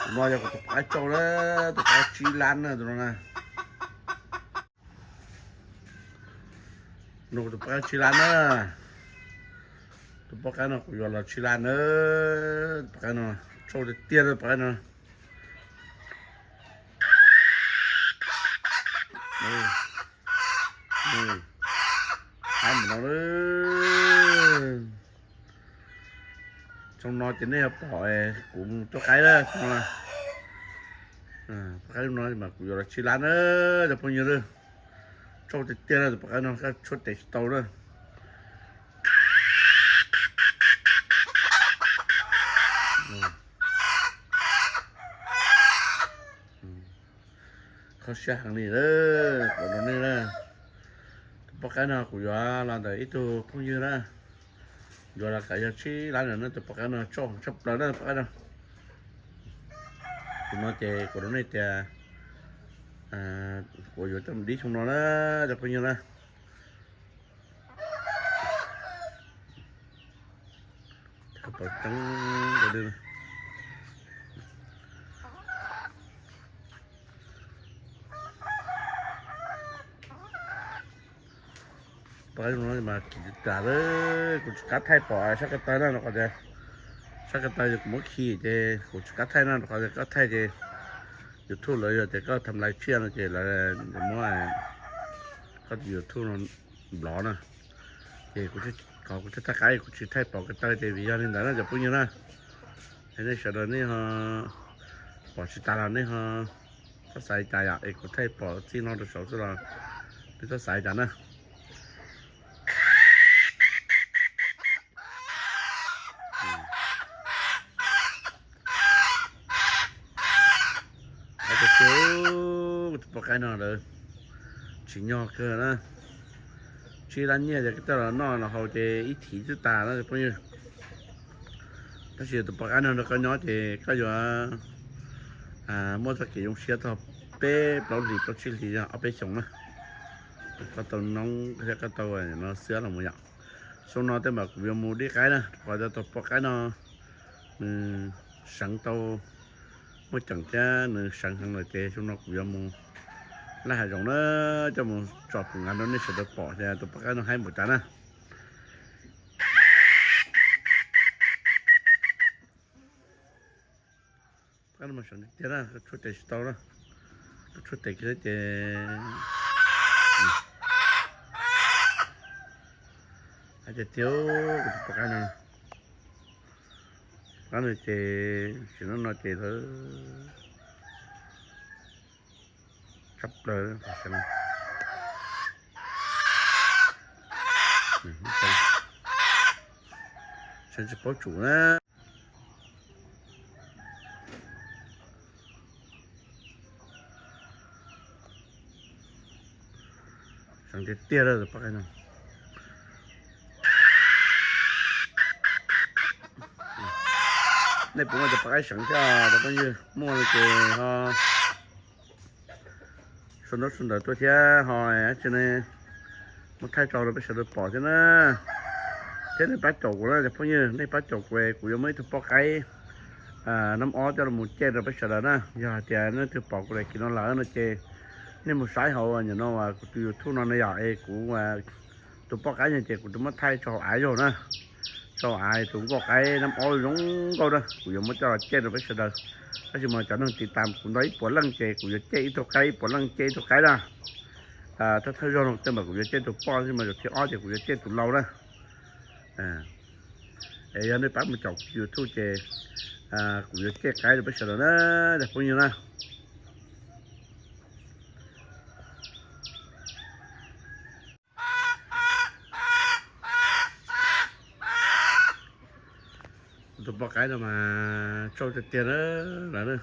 Tus no yog kuv tus poj qaib tsauj na, tus poj qaib tsib lab na tus no na. No kuv tus poj qaib tsib lab na. Tus poj qaib no kuv yuav los tsib lab na. Tus poj qaib no tsauj tiag tiag na tus poj qaib no. Ab mus no. Xyoo no ces nej yuav pom kuv mus tuaj qaib na. Poj qaib no mas kuv yuav los tsib lab na cov phooj ywg na. Tsauj tiag tiag na tus poj qaib no, koj tshuab tes tsis tau na. Kho siab heev li, kuv rau nej na. Tus poj qaib no kuv yuav los ntawm ib tug phooj ywg na. Yuav los kav yog tsib lab na, tus poj qaib no tsauj tshaj plaws na tus poj qaib no. Tus no ces kuv rau nej tias kuv yuav coj mus dib xyoo no na cov phooj ywg na. Poj qaib no mas kim tas lawm, kuv tsis qab thaij pom sab ko taw na rau qhov tias sab ko taw kuv muab khi ces kuv tsis qab thaij na rau qhov tias koj thaij ces YouTube lawv yog tias koj tham lais tsiaj no ces lawv muab koj tus YouTube no nplov na. Ces kuv, qhov kuv thiaj thaij qaib kuv tsis thaij pom ko taw ces vim yog li ntawd na cov phooj ywg na. Es nej sawv daws nej ho pom tsis tas los nej ho txhob xav li cas yom, es kuv thaij pom txij no rau saud xwb los nej txhob xav li cas na. Tus poj qaib no lawv tsim nyog kawg na. Tsib lab nyiaj ces koj coj los noj los haus ces ib thiv twb tas na phooj ywg. Tab sis tus poj qaib no nrog koj nyob ces koj yuav muaj txoj kev zoo siab txog peb plaub hlis plaub tsib hlis yog ob peb xyoos na. Koj tau noob thiab koj tau no xiab los mus yom. Xyoo no tej mas kuv yuav mus dib qaib na, rau qhov tus poj qaib no nws seev tau muaj ceem thiab nws seev heev lawm ces xyoo no kuv yuav mus laij hav zoov na, coj mus tso pum ngav rau nej sawv daws pom tias tus poj qaib no haib npaum cas na. Poj qaib no mas seev tiag tiag na, koj tshuab tes tsis tau na, koj tshuab tes kiag ces hais tias tiag kuv tus poj qaib no. Poj qaib no ces sim no no ces lawv tshaj plaws, seev tsis paub tsum na. Seev tiag tiag lawm tus poj qaib no. Nej puas muaj cov poj qaib seev thiab cov phooj ywg, muaj no ces ho sau ntaub sau ntawv tuaj thiab ho tsi ne muab thaij tso rau peb sawv daws pom thiab na. Thiab nej pab caum kuv na cov phooj ywg, nej pab caum kuv, kuv yuav muab ib tug poj qaib nab ob coj los mus cej rau peb sawv daws na. Yog hais tias nej twg pom kuv daim clip no lawm no ces nej mus saib hauv nim no uas kuv tus YouTube no na yom, es kuv tus poj qaib no ces kuv twb muab thaij tso hauv av zaug na. Tso hauv av tus nkauj qaib nab ob zoo nkauj na, kuv yuav muab coj los cej rau peb sawv daws. Tab sis mas cov neeg tiv tas kuv ntau ib puas leej ces kuv yuav cej ib tug qaib, ib puas leej cej ib tug qaib na. Thawj thawj zaug no tej mas kuv yuav cej tus poj, tab sis mas zaum thib ob ces kuv yuav cej tus lau na. Es yog nej pab mus caum kuv YouTube ces kuv yuav cej qaib rau peb sawv daws na, cov phooj ywg na. Tus poj qaib no mas tsauj tiag tiag na lawm na.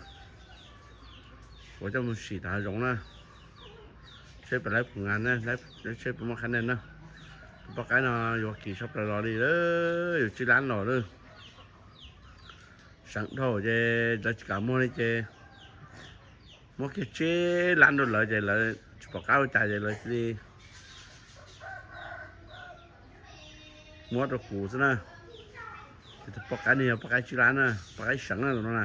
Kuv coj mus sim tom hav zoov na, seb puas laib puas ngas na, seb puas muaj qhab nej na. Tus poj qaib no yuav kis sab plaws los li, yuav tsib lab los lawm. Seev dhau ces lawv tsis kam muag li ces muab kiag tsib lab rau lawv ces lawv tsis pom qab ua cas ces lawv cia li muab rau kuv xwb na. Ces tus poj qaib no yog poj qaib tsib lab na, poj qaib seev na tus no na.